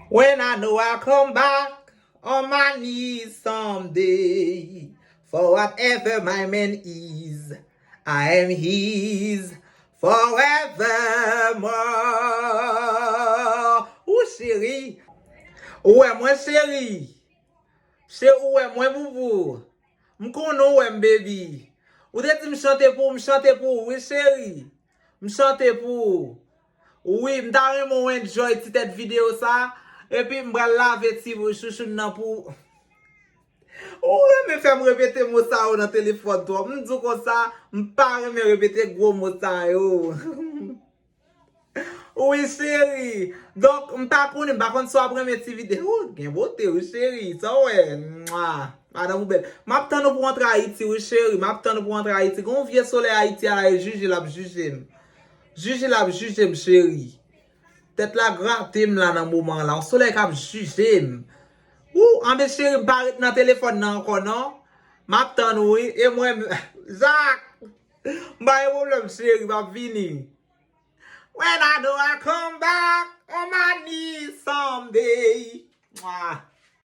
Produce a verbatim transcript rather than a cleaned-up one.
When I know I come back on my knees someday, for whatever my man is, I am his forevermore. Ou cheri, ou wè mwen cheri, che ou wè mwen boubou, m konnen ou wè m baby. Ou te di m chante pou ou, m chante pou ou wi cheri. M chante pou ou. Wi, m ta renmen w enjoy ti tèt videyo sa. Epi m pral lave ti chouchoun nan pou ou. Ou renmen fè m repete mo sa yo nan telefòn twòp. M di w konsa, m pa renmen repete gwo mo sa yo. Wi, cheri. Donk, m pa konnen, m pa konn si w ap renmen ti videyo. Ou gen bote, wi, cheri. Sa w wè? Mwa. Madanm ou bèl. M ap tann ou pou w antre Ayiti, wi, cheri. M ap tann ou pou w antre Ayiti. Gen yon vye solèy Ayiti a la, e jije l ap jije m. Jije l ap jije m, cheri. Tèt la grate m la nan moman an la. Yon solèy k ap jije m. Ou, anben, cheri, m pa ret nan telefòn nan ankò, non. M ap tann ou, wi. E mwen, Jak, m pa gen pwoblèm, cheri, m ap vini. When I know I come